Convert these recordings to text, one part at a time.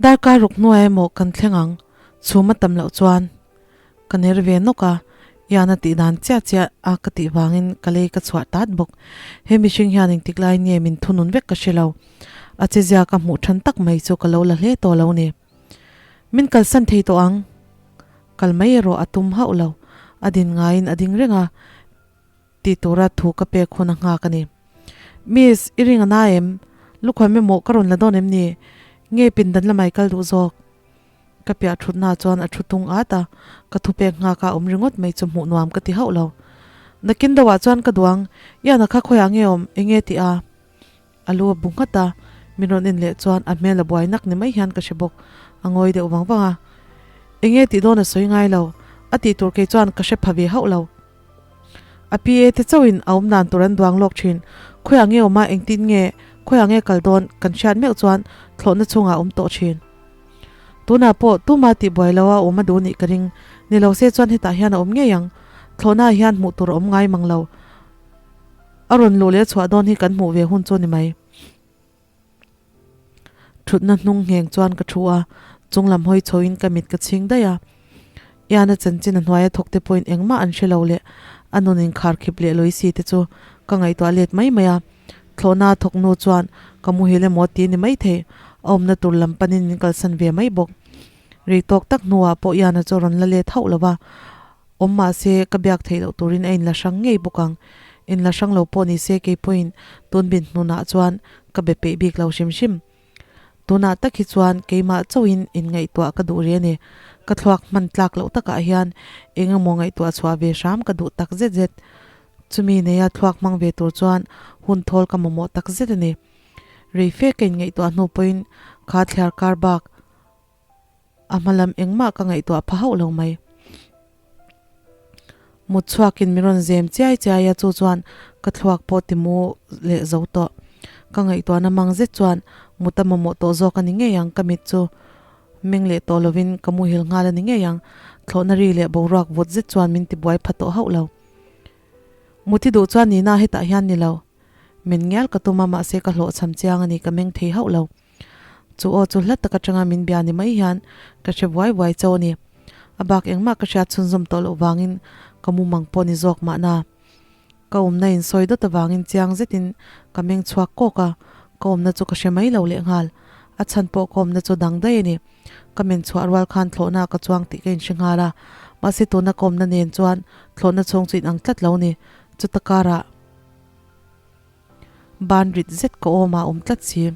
Darkar ruk hnuai emaw kan thleng ang, chhum a tam loh chuan ka ner ve nawk a, Ian a tih dan chiah chiah a ka tih vangin ka lei ka chhuah tat bawk. He mihring hian engtik lai nge min thunun vek ka hre lo. A chezia ka hmuh than tak mai chu ka lo la hle tawh lo ni. Min kalsan thei tawh ang. Kal mai erawh a tum hauh lo. A din ngaiin a ding reng a, tih tura thu ka pek hun a nghak a ni. Miss, i ring a na em? Lukhawm emaw ka rawn la dawn em ni? Nge pindan lamah i kal duh zawk? Ka piah thutna chuan a thu tung at a, ka thupek nghak a awm ringawt mai chu hmuh nuam ka ti hauh lo. Nakin deuhah chuan ka duang, Iana kha khawiah nge awm? Enge tih a? A lu a bu nghat a, min rawn en leh chuan a hmel a buai nak ni mai hian ka hre bawk. A ngawi deuh vang vang a. Enge tih dawn a sawi ngai lo, a tih tur kei chuan ka hre pha ve hauh lo. A PA te chauhin a awm dan tur an duang lawk thin. Khawiah nge awm a, engtin nge, khawiah nge kal dawn kan hriat meuh chuan thlawhna chungah a awm tawh thin. Tunah pawh tuma tih buai lo a awm a duh nih ka ring. Ni lo se chuan hetah hian a awm ngei ang. Thlawhnaah hian hmuh tur a awm ngai mang lo. A rawn luh leh chhuah dawn hi kan hmuh ve hun chu ni mai. Thutna hnung ngheng chuan ka thu a, chunglam hawi chhoin ka mit ka chhing daih a. Iana chanchin a hnuaia thawk te pawhin engmah an hre lo leh a nun inkhar khip leh lawi si te chu ka ngaihtuah let mai mai a. Thlawhna thawk nu chuan ka muhil emaw ti ni mai thei, a awmna tur lam panin min kalsan ve mai bawk. Rei tawk tak hnuah pawh Iana chu a rawn la let hauh lo va. Awm mah se, ka biak theih loh turin a inla hrang ngei bawk ang. Inla hrang lo pawh ni se kei pawhin tun bin hnunah chuan ka be peih bik lo hrim hrim. Tunah tak hi chuan keimah chauhin inngaihtuah ka duh rih a ni. Ka thluak hman tlak loh takah hian eng emaw ngaihtuah chhuah ve hram ka duh tak zet zet. Chumi neia thluak hmang ve tur chuan hun thawl ka mamawh tak zet a ni. Rei fe ka inngaihtuah hnu pawhin kha thliar kar bak A hma lam engmah ka ngaihtuah pha hauh lo mai. Mut chhuakin min rawn zem chiai chiai a, chu chuan ka thluak pawh ti mu leh zo tawh. Ka ngaihtuahna mang zet chuan mut a mamawh tawh zawk a ni ngei ang, ka mit chu meng leh tawh lovin ka muhil nghal a ni ngei ang. Thlawhna ri leh boruak vawt zet chuan min ti buai pha tawh hauh lo. Muti duh chuan nina hetah hian ni lo. Min ngial ka tum a, mahse ka hlawhchham chiang a ni, ka meng thei hauh lo. Chu aw chu hla tak atanga min bia ni mai hian ka hre vuai vuai chauh a ni. A bak engmah ka hriat chhunzawm tawh loh vangin ka mumang pawh ni zawk mahna. Ka awmna in sawi dawt avangin chiang zetin ka meng chhuak kawk a, ka awmna chu ka hre mai lo lehnghal. A chhan pawh ka awmna chu dang daih a ni. Ka men chhuah rual khan thlawhna ka chuang tih ka inhre nghal a, mahse tuna ka awmna nen chuan thlawhna chhung chu inang tlat lo ni. Chuta karah. Ban rit zet ka awm a awm tlat si.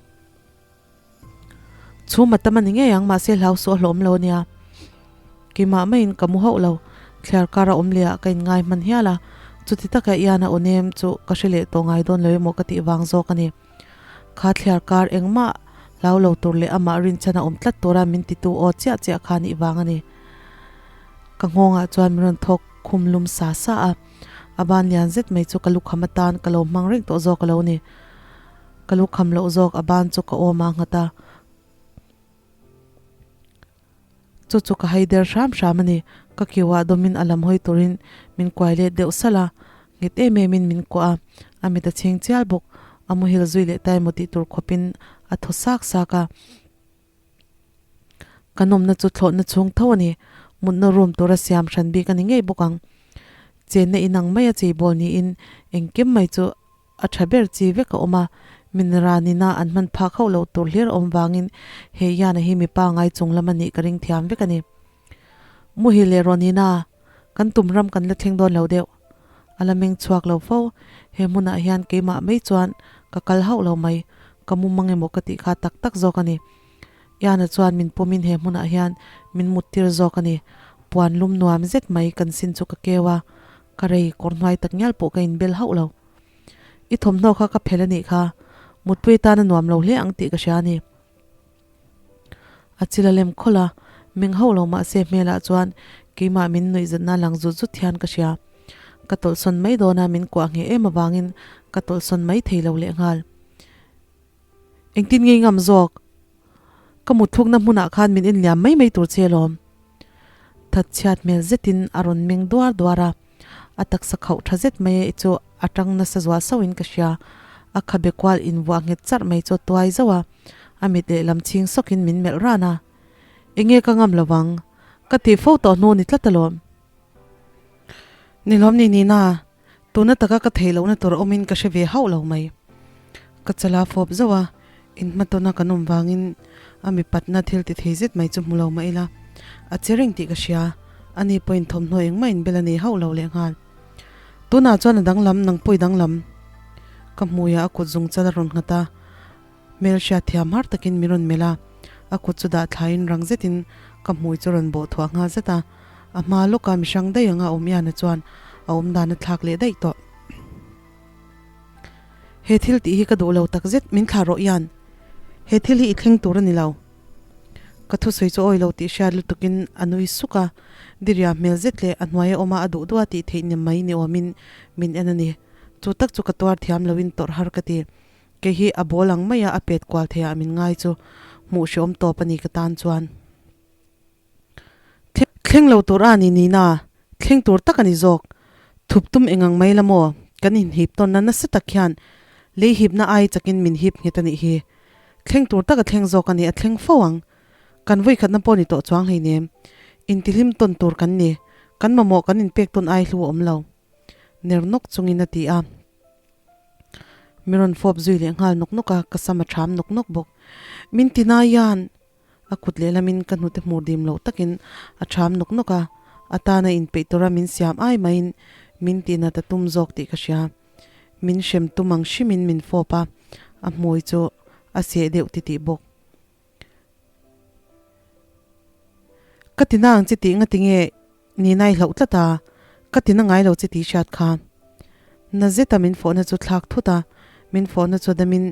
Chhum a tam a ni ngei ang mahse hlau suh a hlawm lo ania. Keimah maiin ka mu hauh lo. Thliar kar a awm leh ah ka inngai hman hial a. Chuti taka Ian a aw nem chu ka hre leh tawh ngai dawn lo emaw ka tih vang zawk a ni. Kha thliar kar engmah hlau lo tur leh amah rinchhan a awm tlat tura min titu aw chiah chiah kha nih vang a ni. Ka nghawngah chuan min rawn thawk khum lum sa sa a. A ban lian zet mai chu ka lukham atan ka lo hmang reng tawh zawk a lo ni. Ka lukham loh zawk a ban chu ka awm a nghat a. Chu chu ka hai der hram hram a ni. Ka kiuah dawmin a lam hawi turin min kuai let deuh salh a. Nghet em em in min kuah a. A mit a chhing chial bawk. A muhil zui leh ta emaw tih tur khawpin a thaw sak sak a. Ka nawmna chu thlawhna chhung tho a ni. Mutna room tura siam hran bik a ni ngei bawk ang. Chenna inang mai a cheibawl niin engkim mai chu a tha ber chi vek a awm a. Min ranina an hman phak hauh loh tur hlir a awm vangin he Iana hi mipa ngai chung lam a nih ka ring thiam vek a ni. Muhil leh Ronina, kan tum ram kan la thleng dawn lo deuh. A la meng chhuak lo fo. He hmunah hian keimah mai chuan ka kal hauh lo mai. Ka mu mang emaw ka tih kha tak tak zawk a ni. Iana chuan min pawmin he hmunah hian min mut tir zawk a ni. Puan lum nuam zet mai kan sin chu ka keu a, ka rei kawr hnuai tak ngial pawh ka inbel hauh lo. I thawmhnaw kha ka phel a nih kha, mutpui tan a nuam lo hle ang tih ka hria a ni. A chil a lem khawlh a, meng hauh lo mah se hmelah chuan keimah min nuihzatna lang zut zut hian ka hria. Ka tawlhsawn mai dawn a, min kuah ngheh em avangin ka tawlhsawn mai thei lo lehnghal. Engtin ngei ngam zawk? Ka mutthlukna hmunah khan min inliam mai mai tur che alawm. Thatchhiat hmel zetin a rawn meng duar duar a, a taksa khauh tha zet mai chu a tang nasa zual sauhin ka hria. A khabe kual invuah nghet charh mai chu a tuai zauh a. A mit lehlam chhing sawkin min melh ran a. Enge ka ngam lo vang? Ka tih fo tawh hnu ni tlat alawm. Nilawm ni Nina, tuna taka ka theih lohna tur awmin ka hre ve hauh lo mai. Ka chala fawp zauh a, inhmatawna kan awm vangin a mipatna thil ti thei zet mai chu hmu lo mah ila, a che reng tih ka hria, ani pawhin thawmhnaw engmah inbel a nei hauh lo lehnghal. Tunah chuan a danglam, nang pawh i danglam. Ka hmuiah a kut zung chal a rawn nghat a. Hmel hriat thiam har takin min rawn melh a, a kut chu dah thlaiin rang zetin ka hmui chu rawn bawh thuah nghal zet a, a hma lawka mihrang daih anga awm iana chuan a awm dan a thlak leh daih tawh. He thil tih hi ka duh lo tak zet, min thlah rawh ian. He thil hi i thleng tur a ni lo. Ka thusawi chu awi lo tih hriat lutukin a nui suk a, diria hmel zet leh a hnuaia awma a duh duh a tih theih nem mai ni awmin min en a ni. Chu tak chu ka tuar thiam loin tawrh har ka ti. Kei hi a ball ang maia a pet kual theiah min ngai chu hmuh hreawm tawp a ni ka tan chuan. Thleng lo tur a ni Nina, thleng tur tak a ni zawk. Thup tum engang mai la maw? Kan inhip tawnna nasa tak hian lei hipna ai chakin min hip nghet a nih hi. Thleng tur tak a thleng zawk a ni, a thleng fo ang. Kan vawikhatna pawh ni tawh chuang hleinem. Intihlim tawn tur kan ni. Kan mamawh kan inpek tawn ai hlu a awm lo. Ner nawk chungin a ti a. Mi rawn fawp zui leh nghal nawk nawk a, ka sam a ṭham nawk nawk bawk. Min ti nai hian a kut lehlamin ka hnute hmur dim loh takin a ṭham nawk nawk a, a tana inpeih tura min siam ai maiin min tihnat a tum zawk tih ka hria. Min hrem tum ang hrimin min fawp a, a hmui chu a seh deuh titih bawk. Ka ti na ang che tih nga tinge ni nai hlauh tlat a, ka ti na ngai lo che tih hriat kha. Na zeta min fawhna chu thlak thut a, min fawhna chu damin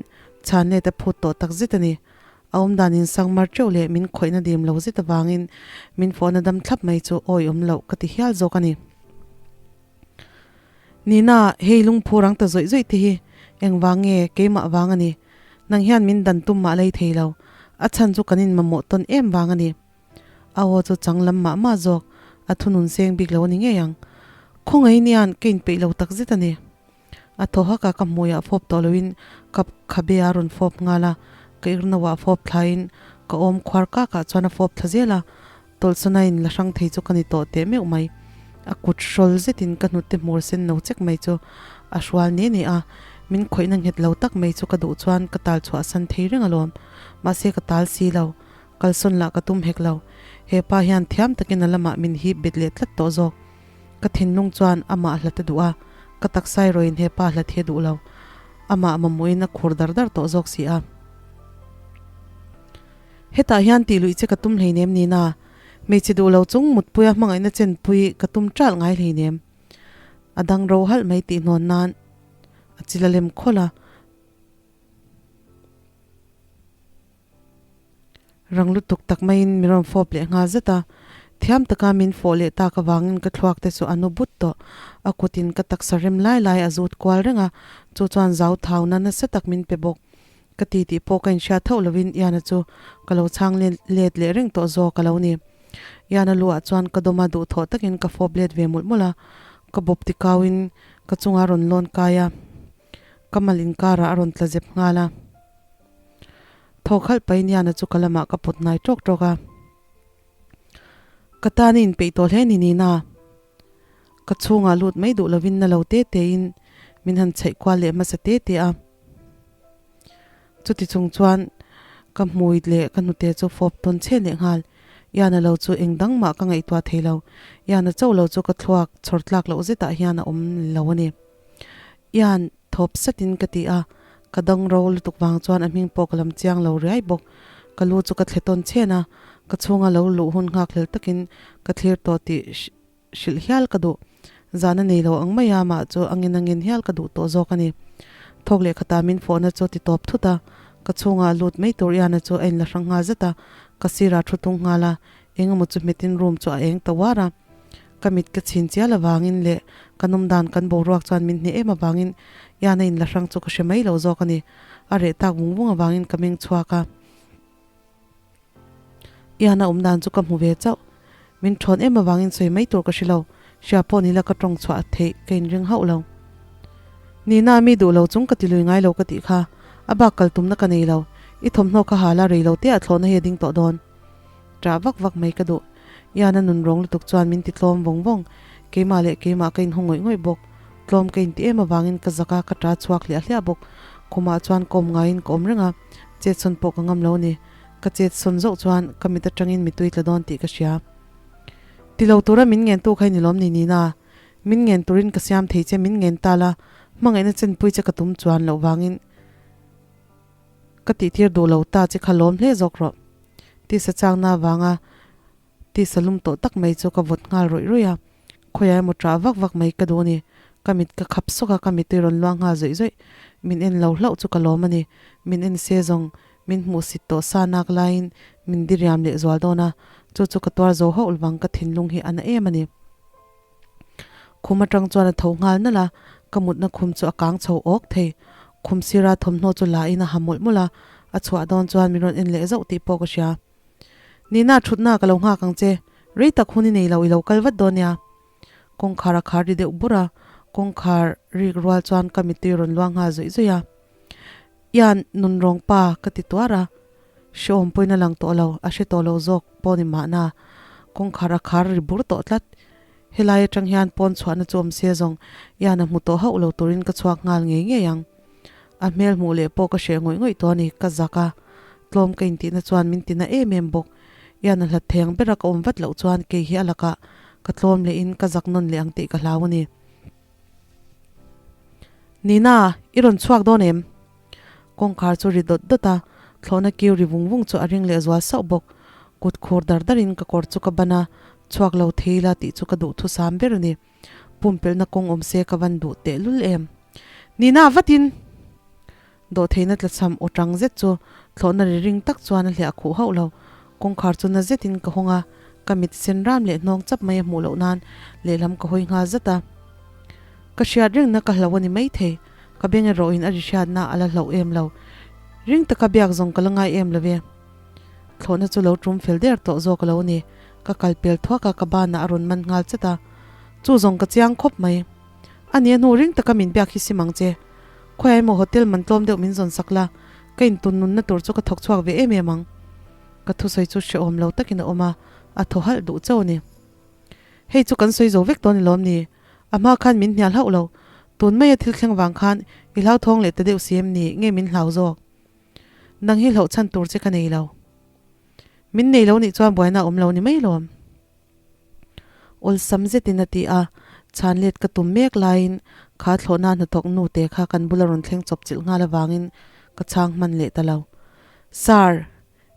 chhan let a phut tawh tak zet a ni. A awmdan in sang mar teuh leh min khawihna dim lo zet avangin min fawhna dam thlap mai chu awi awm loh ka ti hial zawk a ni. Nina, hei lungphu rang ta zawih zawih te hi engvang nge keimah vang a ni. Nang hian min dan tum mah lei thei lo. A chhan chu kan inmamawh tawn em vang a ni. A aw chu chang lam mah mah zawk, a thunun seng bik lo a ni ngei ang. Khawngaih nian ka inpeih lo tak zet a ni. A thaw hak a, ka hmuiah fawp tawh loin ka khabe a rawn fawp nghal a, ka irnauah fawp thlaiin ka awm khuar kakah chuan a fawp thla zel a, Tawlhsawna in la hrang thei chu ka ni tawh teh meuh mai. A kut hrawl zetin ka hnute hmur sen no chek mai chu a hrual ne ne a, min khawihna nghet lo tak mai chu ka duh chuan ka tal chhuah san thei reng alawm. Mahse ka tal si lo, kalsawn lah ka tum hek lo. He pa hian thiam takin a lamah min hip bet leh tlat tawh zawk. Ka thinlung chuan amah hlat a duh a, ka taksa erawhin he pa hlat hi a duh lo. Amah mamawhin a khur dar dar tawh zawk si a. Hetah hian tih luih che ka tum hleinem Nina, hmeichhe duh lo chung mutpuia hmangaihna chenpui ka tum ṭalh ngai hleinem. A dang ro halh mai tih hnawn nan a chil a lem khawlh a. Rang lutuk tak maiin mi rawn fawp leh nghal zet a, thiam taka min fawh leh tak avangin ka thluak te chu a nu but tawh. A kutin ka taksa rem lai lai a zut kual reng a, chu chuan zau thauna nasa tak min pe bawk. Ka ti tih pawh ka inhriat thauh lovin Iana chu ka lo chhang let leh reng tawh zawk a lo ni. Iana luah chuan ka dawma duhthawh takin ka fawp let ve mawlh mawlh a, ka bawp ti kauin ka chunga rawn lawn kai a, ka mal inkarah a rawn tla zep nghal a. Thawk halh pahin Iana chu ka lamah ka pawt hnai tawk tawk a. Ka tan i inpeih tawh hle ni Nina. Ka chhungah lut mai duh lovin na lo te tein min han chhaih kual leh hmasa te te a. Chuti chung chuan ka hmui leh ka hnute chu fawp tawn chhe leh nghal. Iana lo chu eng dang mah ka ngaihtuah thei lo. Iana chauh lo chu ka thluak chhawr tlak loh zetah hian a awm lo a ni. Ian thawp satin ka ti a, ka dang ro lutuk vang chuan a hming pawh ka lam chiang lo riai bawk. Ka lu chu ka thle tawn chhen a, ka chhunga lo luh hun nghak hlel takin ka thlir tawh tih hrilh hial ka duh. Zahna nei lo ang mai a, mah chu a ngin a ngin hial ka duh tawh zawk a ni. Thawk leh khatah min fawhna chu ti tawp thut a, ka chhungah lut mai tur Iana chu a inla hrang nghal zet a, ka sirah thu tung nghal a, eng emaw chu hmetin room chu a eng ta uar a. Ka mit ka chhin chial avangin leh ka nawm dan kan boruak chuan min hneh em avangin Iana inla hrang chu ka hre mai lo zawk a ni. A reh tak vung vung avangin ka meng chhuak a. Ian a awm dan chu ka hmu ve chauh. Min thawn em avangin sawi mai tur ka hre lo. Hria pawh nila ka tawng chhuah theih ka inring hauh lo. Nina mi duh lo chung ka ti lui ngai lo ka tih kha. A bak kal tumna ka nei lo. I thawmhnaw kha ha la rei lo te ah thlawhna hi a ding tawh dawn. Ṭah vak vak mai ka duh. Ian a nun rawng lutuk chuan min ti tlawm vawng vawng. Keimah leh keimah ka inhaw ngawih ngawih bawk. Tlawm ka inti em avangin ka zak a, ka ṭah chhuak hliah hliah bawk. Khumah chuan ka awm ngaiin ka awm reng a, chet sawn pawh ka ngam lo a ni. Ka chet sawn zauh chuan ka mit aṭangin mitui tla dawn tih ka hria. Ti lo tura min ngentu kha i ni lawm ni Nina? Min ngen turin ka siam thei che, min ngen ta la, hmangaihna chenpui che ka tum chuan loh vangin ka tihtir duh lo ta che kha lawm hle zawk rawh. Tisa changna avanga tisa lum tawh tak mai chu ka vawt nghal rawih rawih a, khawiah emaw ṭah vak vak mai ka duh a ni. Ka mit ka khap sawk a, ka mitui rawn luang nghal zawih zawih. Min en lo hlauh chu ka lawm a ni. Min en se zawng min hmuhsit tawh sa nak laiin min diriam leh zual dawn a, chu chu ka tuar zo hauh lovang ka thinlung hi a na em a ni. Khum atang chuan a tho nghal nalh a, ka mutna khum chu a kang chho awk thei. Khum sira thawmhnaw chu la in a ha mawlh mawlh a, a chhuah dawn chuan min rawn en leh zauh tih pawh ka hria. Nina, thutna ka lo nghak ang che, rei tak hun i nei lo, i lo kal vat dawn nia. Kawngkhar a khar ri deuh bur a, kawngkhar rik rual chuan ka mittui rawn luang nghal zawih zawih a. Ian, nunrawng pa, ka ti tuar a. Hrehawm pawhin a lang tawh lo, a hre tawh lo zawk pawh ni mahna. Kawngkhar a khar ri bur tawh tlat. Helai atang hian pawn chhuahna chu awm se zawng, Ian a hmu tawh hauh lo turin ka chhuak nghal ngei ngei ang. A hmel hmuh leh pawh ka hreh ngawih ngawih tawh a ni, ka zak a. Tlawm ka intihna chuan min tina em em bawk. Ian a hlat thei ang bera ka awm vat loh chuan kei hi a lakah ka tlawm lehin ka zak nawn leh ang tih ka hlau a ni. Nina, i rawn chhuak dawn em? Kawngkhar chu ri dawt dawt a, thlawhna kiu ri vung vung chu a ring leh zual sauh bawk. Kut khur dar darin ka kawr chu ka ban a, chhuak lo thei ila tih chu ka duh thusam ber a ni. Pumpelhna kawng awm se ka van duh tehlul em? Nina, vatin! Dawhtheihna tlachham aw tang zet chu thlawhna ri ring tak chuan a hliah khuh hauh lo. Kawngkhar chu na zetin ka hawng a, ka mit sen ram leh hnawng chap mai a hmuh loh nan lehlam ka hawi nghal zat a. Ka hriat rengna ka hlo a ni maithei, ka beng erawhin a ri hriatna a la hloh em lo. Ring taka biak zawng ka la ngai em lo ve. Thlawhna chu lo tum fel der tawh zawk a lo ni. Ka kal pel thuak a, ka banah a rawn man nghal chat a. Chu zawng ka chiang khawp mai. A nia hnu ring taka min biak hi sim ang che. Khawiah emaw hotel man tlawm deuh min zawn sak la, ka intun nunna tur chu ka thawk chhuak ve em em ang. Ka thusawi chu hrehawm lo takin a awm a, a thaw halh duh chauh a ni. Hei chu kan sawi zo vek dawn i lawm ni? A hma khan min hnial hauh lo. Tun maia thil thleng vang khan i hlauthawng leh ta deuh si em ni? Nge min hlau zawk? Nang hi hlauh chhan tur che ka nei lo. Min nei lo nih chuan buaina a awm lo ni mai lawm. Awlsam zetin a ti a, chhan let ka tum mek laiin kha thlawhna hnathawk nu te kha kan bula rawn thleng chawp chilh nghal avangin ka chhang hman leh ta lo. Sir,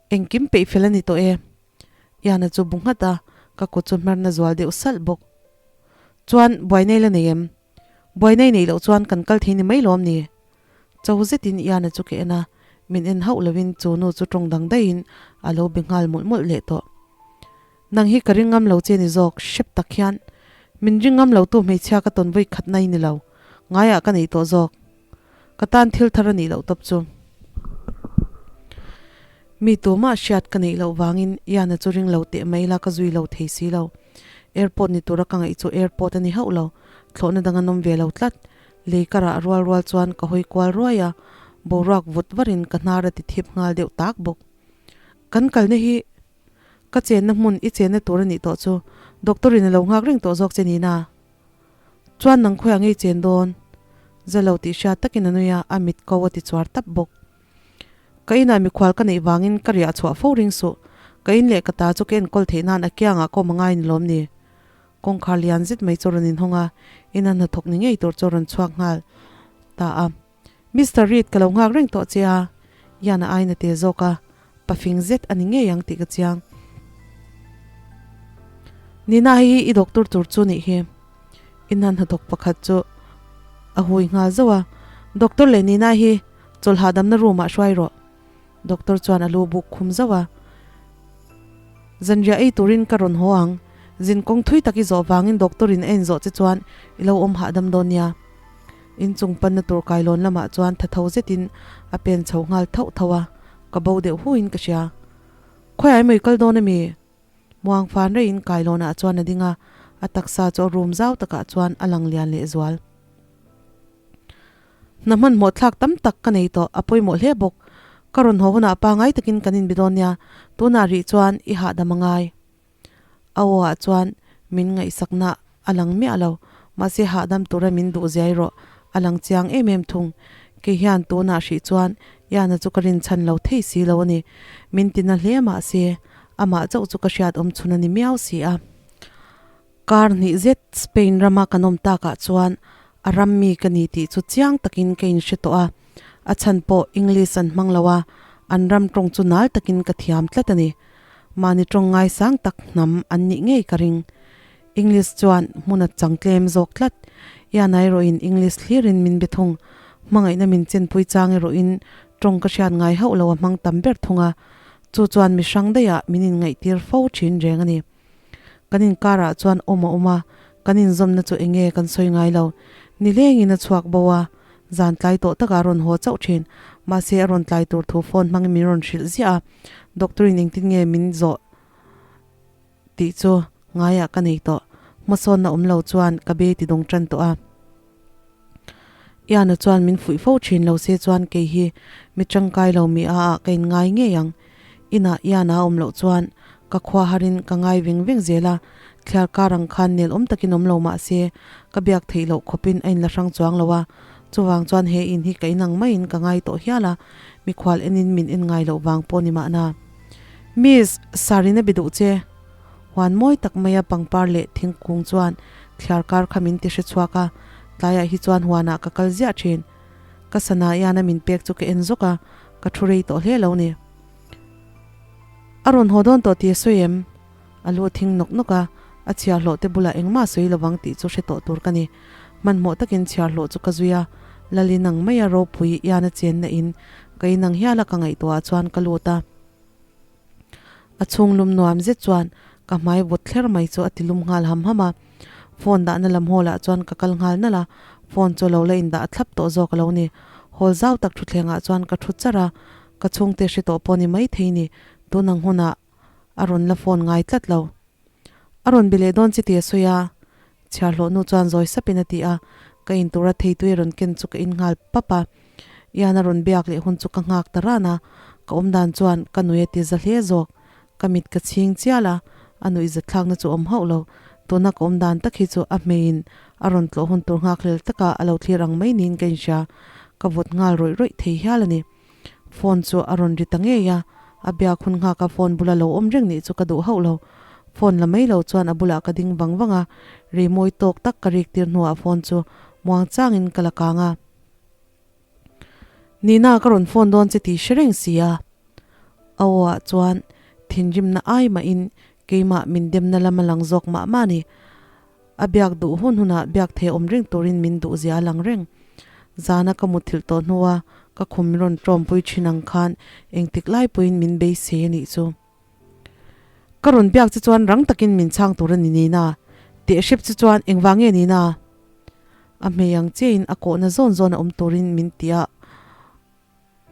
engkim peih fel a ni tawh e. Iana chu bu nghat a, ka kut chu hmerna zual deuh salh bawk. Chuan, buainei la nei em? Buainei neih loh chuan kan kal thei ni mai lawm ni? Cho zetin Iana chu ka en a, min en hauh lovin chu nu chu tawng dang daihin a lo be nghal mawlh mawlh leh tawh. Nang hi ka ring ngam lo che ni zawk, hrep tak hian. Min ring ngam lo tu hmeichhia ka tawn vawi khat nai ni lo, ngaiah ka nei tawh zawk. Ka tan thil thar a nih loh tawp chu. Mi tumah hriat ka neih loh vangin Iana chu ring lo teh mai la ka zui lo thei si lo. Airport ni tura ka ngaih chu airport a ni hauh lo, thlawhna dang an awm ve lo tlat. Lei ka rah rual rual chuan ka hawi kual ruai a, boruak vawt varin ka hnar a ti thip nghal deuh tak bawk. Kan kalna hi ka chenna hmun i chenna tur a nih tawh chu doctor in a lo nghak reng tawh zawk che nina. Chuan nang khawiah ngei chen dawn? Za lo tih hriat takin a nui a, a mit ko a ti chuar tap bawk. Ka inah mikhual ka neih vangin ka riah chhuah fo ring suh. Ka in leh ka ta chu ka enkawl theih nan a kiangah ka awm a ngai ni lawm ni? Kawngkhar lian zet mai chu rawn inhawng a, ina hnathawk ni ngei tur chu a rawn chhuak nghal ta a. Mister Reid, ka lo nghak reng tawh che a, Ian a aina te zawk a, pafing zet a ni ngei ang tih ka chiang. Nina, hei hi i doctor tur chu nih hi. Ina hnathawk pakhat chu a hui nghal zauh a, Doctor leh Nina hi chawlh hahdamna room ah hruai rawh. Doctor chuan a lu buk khum zauh a, Zanriah ei turin ka rawn haw ang. Zin kawng thui tak i zawh vangin doctor in a inzawh che chuan i lo awm hahdam dawn nia. Inchung panna tur kailawn lamah chuan tha tho zetin a pen chho nghal thauh thauh a, ka bo deuh huin ka hria. Khawiah emaw i kal dawn ami? Muang fan reihin kailawnah chuan a ding a, a taksa chu a room zau takah chuan a lang lian lehzual. Hna hmanhmawh thlak tam tak ka nei tawh, a pawimawh hle bawk. Ka rawn haw hunah pangai takin kan inbe dawn nia, tunah rih chuan i hahdam a ngai. A aw ah chuan min ngaihsakna a lang miah lo, mahse hahdam tura min duh ziai rawh a lang chiang em em thung. Kei hian tunah hrih chuan Iana chu ka rinchhan lo thei si lo a ni. Min tina hle mahse amah chauh chu ka hriat awm chhun a ni miau si a. Kar hnih zet Spain rama kan awm takah chuan a ram mi ka ni tih chu chiang takin ka inhre tawh a, a chhan pawh English an hmang lo a, an ram tawng chu nal takin ka thiam tlat a ni. Mahni tawng ngaisang tak hnam an nih ngei ka ring. English chuan hmun a chang tlem zawk tlat. Ian erawhin English thlirin min be thung. Hmangaihna min chenpui chang erawhin tawng ka hriat ngai hauh lo a hmang tam ber thung a, chu chuan mi hrang daihah min inngaihtir fo thin reng a ni. Kan inkarah chuan awm a awm a, kan inzawmna chu eng nge kan sawi ngai lo. Nilengin a chhuak bo a, zan tlai tawh takah a rawn haw chauh thin. Mahse a rawn tlai tur thu phone hmangin min rawn hrilh ziah a, doctor in engtin nge min zawh tih chu ngaiah ka nei tawh. Hmasawnna awm lo chuan ka be ti dawng tan tawh a. Iana chuan min fuih fo thin lo se chuan kei hi mi tangkai lo mi a ah ka inngai ngei ang. Inah Iana a awm loh chuan ka khua harin ka ngai veng veng zel a, thliar kar ang khan nel awm takin awm lo mah se ka biak theih loh khawpin a inla hrang chuang lo a, chuvang chuan he in hi ka inang maiin ka ngai tawh hial a, mikhual enin min en ngai loh vang pawh ni mahna. Miss, Sarina bi duh che. Huan mawi tak maia pangpar leh thingkung chuan thliar kar kha min ti hre chhuak a, tlaiah hi chuan huanah ka kal ziah thin. Ka sana iana min pek chu ka en zawk a, ka thu rei tawh hle lo ni. A rawn haw dawn tawh tih a sawi em? A lu a thing nawk nawk a, a chhiarhlawh te bulah engmah a sawi lovang tih chu hre tawh tur ka ni. Hmanhmawh takin chhiarhlawh chu ka zui a, Lali nang maia ropui iana chenna in ka inang hial a ka ngaihtuahah chuan ka lut a. A chhung lum nuam zet chuan ka hmai vawt thler mai chu a ti lum nghal ham ham a. Phone dahna lam hall ah chuan ka kal nghal nalh a, phone chu lo la indah thlap tawh zawk a lo ni. Hall zau tak thutthleng ah chuan ka thu char a, ka chhungte hre tawh pawh ni maithei ni, tun ang hunah a rawn la phone ngai tlat lo. A rawn bi leh dawn chi ti a sawi a, chhiarhlawh nu chuan zawi sapin a ti a, ka in tura theitui a rawn ken chu ka in nghal pap a, Ian a rawn biak leh hun chu ka nghak ta ran a, ka awm dan chuan ka nui a ti za hle zawk, ka mit ka chhing chial a, a nuih zat thlakna chu awm hauh lo, tuna ka awm dan tak hi chu a hmeiin a rawn tlawh hun tur nghak hlel taka a lo thlir ang mai niin ka inhria, ka vawt nghal rawih rawih thei hial a ni. Phone chu a rawn ri ta ngei a, a biak hun nghak a phone bula lo awm reng nih chu ka duh hauh lo. Phone la mai lo chuan a bulah ka ding vang vang a, rei mawi tawk tak ka rik tir hnuah phone chu muang changin ka la kang a. Nina ka rawn phone dawn che tih hre reng si a. A aw ah chuan thinrimna ai mahin keimah min demna lam a lang zawk mah mah a ni. A biak duh hun hunah biak thei awm reng turin min duh zia a lang reng. Zana ka mutthilh tawh hnua ka khum min rawn tawmpui thin ang khan engtik lai pawhin min beisei a nih chu. Ka rawn biak che chuan rang takin min chhang tur a ni nina, teh hrep che chuan engvang nge nina? A hmei ang chiahin a kawhna zawn zawn a awm turin min ti a.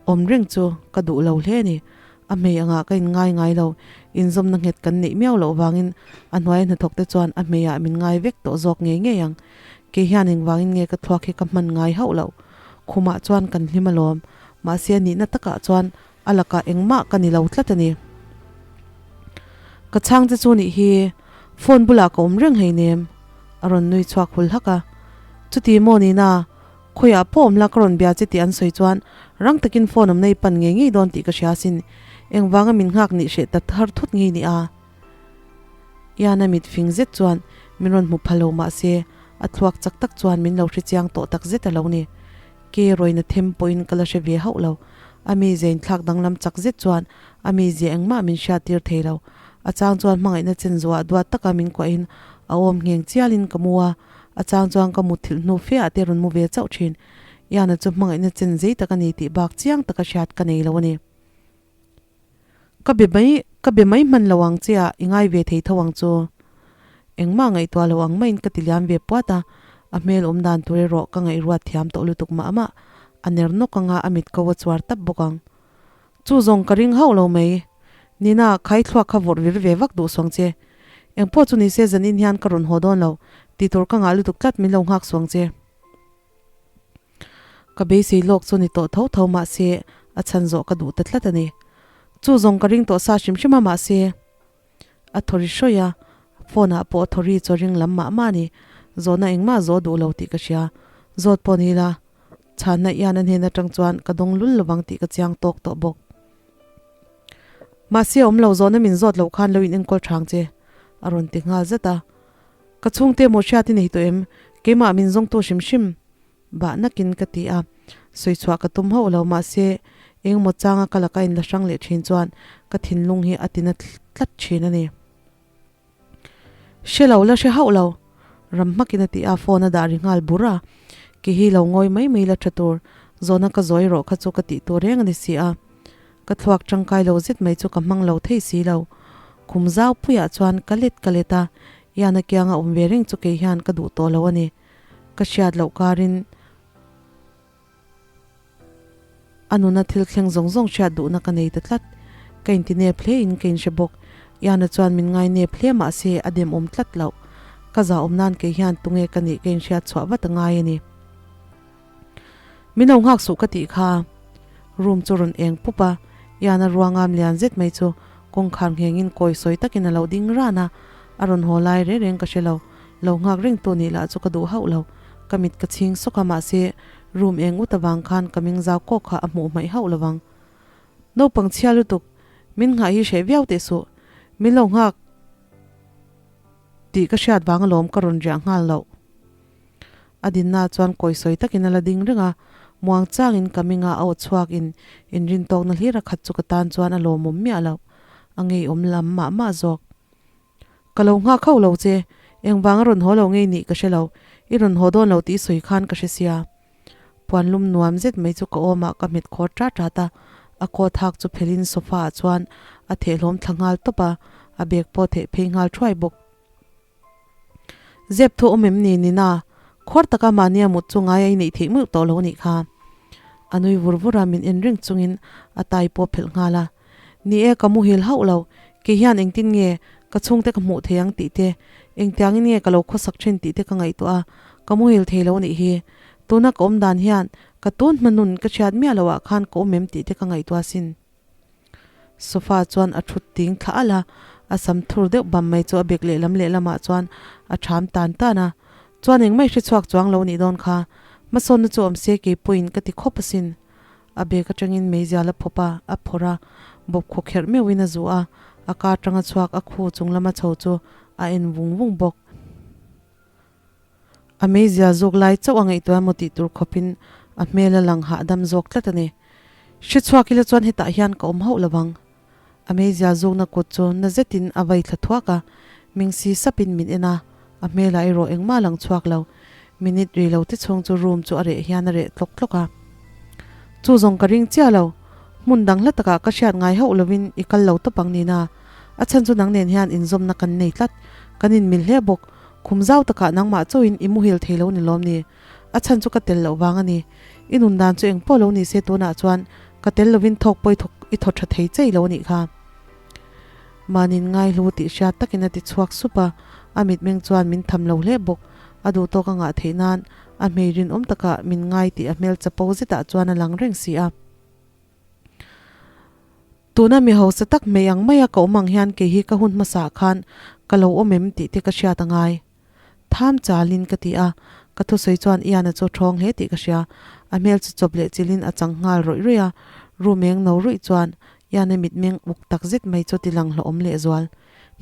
Awm reng chu ka duh lo hle a ni. A hmei angah ka inngai ngai lo. Inzawmna nghet kan neih miau loh vangin a hnuaia hnathawk te chuan a hmeiah min ngai vek tawh zawk ngei ngei ang. Kei hian engvangin nge ka thluak hi ka hman ngai hauh loh. Khumah chuan kan hlim alawm. Mahse a nihna takah chuan a lakah engmah ka ni lo tlat a ni. Ka chhang che chu nih hi phone bulah ka awm reng hleinem. A rawn nui chhuak hul hak a. Chuti maw Nina? Khawiah pawh awm la ka rawn bia che tih an sawi chuan rang takin phone awmna i pan ngei ngei dawn tih ka hria asin. Engvanga min nghak nih hreh ta thar thut ngei ni a? Ian a mit fing zet chuan min rawn hmu pha lo mahse a thluak chak tak chuan min lo hre chiang tawh tak zet a lo ni. Ke rawina them pawhin ka la hre ve hauh lo. A mi zein thlak danglam chak zet chuan a mi zia engmah min hriattir thei lo. A chang chuan hmangaihna chen zuah duat taka min kuahin a awm ngheng chialin ka mu a. A chang chuan ka mutthilh hnu fe ah te rawn mu ve chauh thin. Iana chu hmangaihna chen zei tak a ni tih bak chiang taka hriat ka nei lo a ni. Ka be mai, ka be mai hman lo ang che a, i ngai ve thei tho ang chu. Engmah ngaihtuah lo ang maiin ka ti liam ve puat a, a hmel awm dan tur erawh ka ngaihruat thiam tawh lutuk mah mah. A ner nawk anga a mit ko a chuar tap bawk ang. Chu zawng ka ring hauh lo mai. Nina, khai thluak kha vawrh vir ve vak duh suang che. Eng pawh chu nise zanin hian ka rawn haw dawn lo, tih tur ka ngah lutuk tlat min lo nghak suang che. Ka beisei lawk chu ni tawh tho tho mahse A chhan zawh ka duh ta tlat a ni. Chu zawng ka ring tawh sa hrim hrim a mahse a thaw ri hrawih a, phone ah pawh a thaw ri chaw ring lam mah mah a ni. Zawhna engmah zawh duh lo tih ka hria. Zawt pawh ni ila chhanna ian a hnen atang chuan ka dawng lul lovang tih ka chiang tawk tawh bawk. Mahse awm lo zawhna min zawt loh khan lo in enkawl thang che a rawn ti nghal zat a. Ka chhungte maw hriat i nei tawh em? Keimah min zawngtu hrim hrim bah nakin ka ti a. Sawi chhuah ka tum hauh lo mahse engemaw changa ka laka in la hrang leh thin chuan ka thinlung hi a tina tlat thin a ni. Hre lo la hre hauh lo, ram hmakin a ti a, phone a dah ri nghal bur a. Ki hi lo ngawi mai mai la tha tur, zawhna ka zawi rawh kha chu ka tih tur reng a ni si a. Ka thluak tangkai lo zet mai chu ka hmang lo thei si lo. Khum zau puiah chuan ka let ka let a, Ian a kianga awm ve reng chu kei hian ka duh tawh lo a ni. Ka hriat loh karin a nuna thil thleng zawng zawng hriat duhna ka nei ta tlat. Ka inti nep hle in ka inhre bawk. Ian-a chuan min ngai nep hle mahse a demawm tlat loh. Ka zahawm nan kei hian tunge ka nih ka inhriat chhuah vat a ngai a ni. Min lo nghak suh ka tih kha. Room chu rawn eng pup a, Ian-a ruangam lian zet mai chu kawngkhar nghengin kawi sawi takin a lo ding ran a, a rawn haw lai reng reng ka hre lo. Lo nghak reng tu nih lah chu ka duh hauh lo. Ka mit ka chhing sawk a mahse room eng ut avang khan ka ming zau kawk kha a hmuh hmaih hauh lo vang. Naupang chhia lutuk, min nghah hi hreh viau teh suh. Min lo nghak tih ka hriat vang alawm ka rawn riah nghal loh. A dinna chuan kawisawi takin a la ding reng a, muang changin ka minga a aw chhuak in inrintawkna hlir a khat chu ka tan chuan a lawmawm miah loh. A ngeiawm lam mah mah zawk. Ka lo nghak hauh lo che, engvang a rawn haw lo ngei nih ka hre lo, i rawn haw dawn lo tih sawi khan ka hre sia. Puan lum nuam zet mai chu ka awmah ka hmet khawr tat tat a, a coat hak chu phelhin sofa ah chuan a thehhlawm thla nghal tawp a, a bag pawh theh phei nghal thuai bawk. Zep thu awm em ni Nina? Khuar taka mahnia mut chu ngai a i neih theih meuh tawh lo a nih kha. A nui vur vur a, min en reng chungin a tai pawh phelh nghal a. Ni e, ka muhil hauh lo. Kei hian engtin nge ka chhungte ka hmuh thei ang tih te, engtiangin nge ka lo khawsak thin tih te ka ngaihtuah a, ka muhil thei lo a nih hi. Tuna ka awm dan hian ka tun hma nun ka hriat miah loh ah khan ka awm em tih te ka ngaihtuah asin. Sofa chuan a thut ting thla alh a, a sam thur deuh bam mai chu a bek lehlam lehlamah chuan a ṭham tan tan a. Chuan engmah i hre chhuak chuang lo nih dawn kha, hmasawnna chu awm se kei pawhin ka ti khawp asin. A bek atangin meizial a phawp a, a phawrh a, bawp khaw kherh meuhin a zuh a, a ka atanga chhuak a khu chung lama chho chu a en vung vung bawk. A meizial zawk lai chauh a ngaihtuah emaw tih tur khawpin a hmel a lang hahdam zawk tlat a ni. Hre chhuak ila chuan hetah hian ka awm hauh lo vang. A meizial zawkna kut chu na zetin a vai thla thuak a, ming si sapin min en a, a hmelah erawh engmah a lang chhuak lo. Minute rei lo te chhung chu room chu a reh hian a reh tlawk tlawk a. Chu zawng ka ring chiah lo. Hmun dang hla takah ka hriat ngai hauh lovin i kal lo tawp ang nina. A chhan chu nang nen hian inzawmna kan nei tlat. Kan inmil hle bawk. Khum zau takah nangmah chauhin i muhil thei lo ni lawm ni? A chhan chu ka tel loh vang a ni. I nun dan chu engpawh lo ni se tunah chuan ka tel lovin thawk pawh i thaw tha thei chei lo a nih kha. Mahni'n ngaihlu tih hriat takin a ti chhuak sup a, a mitmeng chuan min tham lo hle bawk. A duhtawk a ngah theih nan a hmei rinawm takah min ngai tih a hmel chapo zetah chuan a lang reng si a. Tuna mi hausa tak hmei ang maia ka awm ang hian kei hi ka hun hmasaah khan ka lo awm em tih te ka hriat a ngai. Tham chalin ka ti a, ka thusawi chuan Ian-a chu ṭhawng hle tih ka hria. A hmel chu chawp leh chilhin a chang nghal rawih rawih a, room eng no ruih chuan Ian-a mitmeng uk tak zet mai chu ti lang hlawhawm lehzual.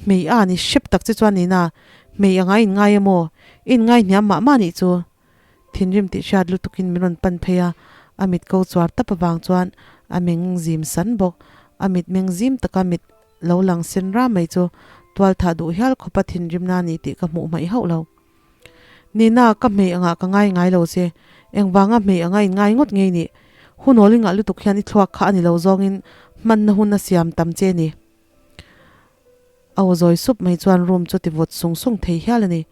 Hmei a ni hrep tak che chuan Nina, hmei anga in ngai emaw? I in ngai hniam mah mah nih chu. Thinrim tih hriat lutukin min rawn pan phei a, a mit ko chuar tap avang chuan a meng zim san bawk. A mit meng zim taka mit lo lang sen ram mai chu tual thah duh hial khawpa thinrimna a ni tih ka hmuh hmaih hauh lo. Nina, ka hmei angah ka ngai ngai lo che. Engvanga hmei anga in ngai ngawt ngei nih? Hunawl i ngah lutuk hian i thluak kha a ni lo zawngin hmanna hun a siam tam che ni. A aw zawi sup mai chuan room chu ti vawt sung sung thei hial a ni.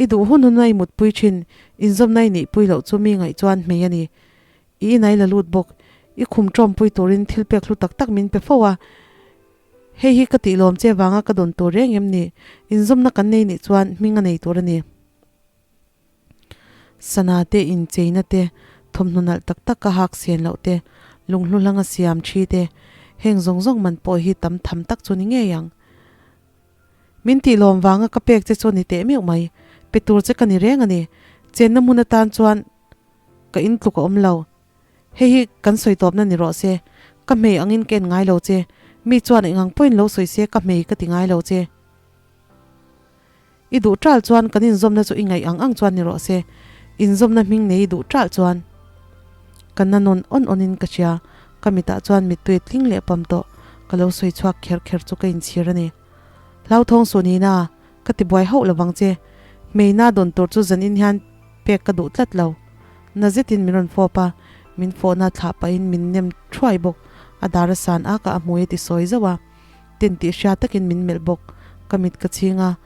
I duh hun hun a i mutpui thin, inzawmna i neihpui loh chu mi ngaih chuan hmei a ni. I inai la lut bawk. I khum tawmpui turin thil pek hlu tak tak min pe fo a. Hei hi ka tih lawm che vanga ka dawn tur reng em ni? Inzawmna kan nei nih chuan hming a nei tur a ni. Sana te, incheina te, thawmhnaw nalh tak tak ka hak sen loh te, Lunghlu hlanga siam thi te, heng zawng zawng man pawh hi tam tham tak chu ni ngei ang. Min tih lawm vanga ka pek che chu ni teh meuh mai, pe tur che ka ni reng a ni. Chenna hmun atan chuan ka in tluk a awm lo. Hei hi kan sawi tawpna ni rawh se, ka hmei angin ka en ngai lo che, mi chuan engang pawhin lo sawi se ka hmei ka ti ngai lo che. I duh ṭal chuan kan inzawmna chu i ngaih ang ang chuan ni rawh se, inzawmna hming nei i duh ṭal chuan. Ka na nawn awn awnin ka hria, ka mitah chuan mittui tling leh pam tawh, ka lo sawi chhuak kher kher chu ka inchhir a ni. Hlauthawng suh nina, ka ti buai hauh lovang che, hmeina dawn tur chu zanin hian pek ka duh tlat lo. Na zetin min rawn fawp a, min fawhna thlah pahin min nem thuai bawk, a dar a san ak a, a hmui a ti sawi zauh a. Tin tih hria takin min melh bawk. Ka mit ka chhing a,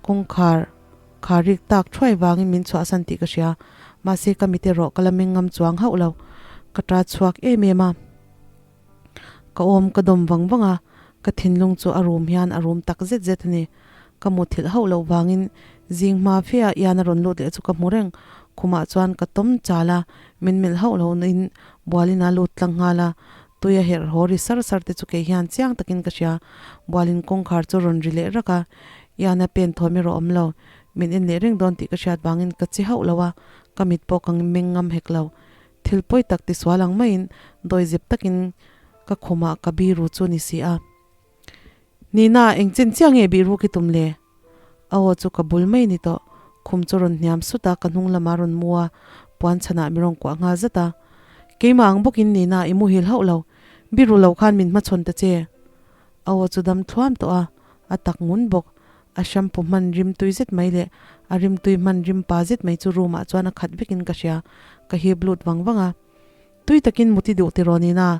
kawngkhar kha rik tak thuai vangin min chhuahsan tih ka hria. Mahse ka mit erawh ka la meng ngam chuang hauh lo. Ka ta chhuak em em a. Ka awm ka dawm vang vang a, ka thinlung chu a rum hian a rum tak zet zet a ni. Ka muthilh hauh loh vangin zing hma fe ah Ian a rawn lut leh chu ka hmu reng. Khumah chuan ka tawm chal a, min melh hauh lo in bualin a lut tlang nghal a. Tui a herh haw ri sar sar te chu kei hian chiang takin ka hria. Bualin kawngkhar chu rawn ri leh rak a, Iana pen thawm erawh awm lo. Min en leh reng dawn tih ka hriat vangin ka che hauh lo a, ka mit pawh ka meng ngam hek lo. Thil pawi tak tisual ang maiin dawizep takin ka khumah ka biru chu ni si a. Nina, eng chen chiah nge biru ki tum le? A aw chu ka bul mai ni tawh. Khum chu rawn hniam sut a, ka hnung lamah rawn mu a, puan chhanah mi rawn kuah nghal zat a. Keimah ang bawkin Nina, i muhil hauh lo. Biru lo khan min hmachhawn ta che. A aw chu dam thluam tawh a, a tak ngun bawk. A shampoo hman rim tui zet mai leh a rim tui hman rim pa zet mai chu room ah chuan a khat vekin ka hria. Ka hip lut vang vang a. Tui takin muti duh tiraw Nina?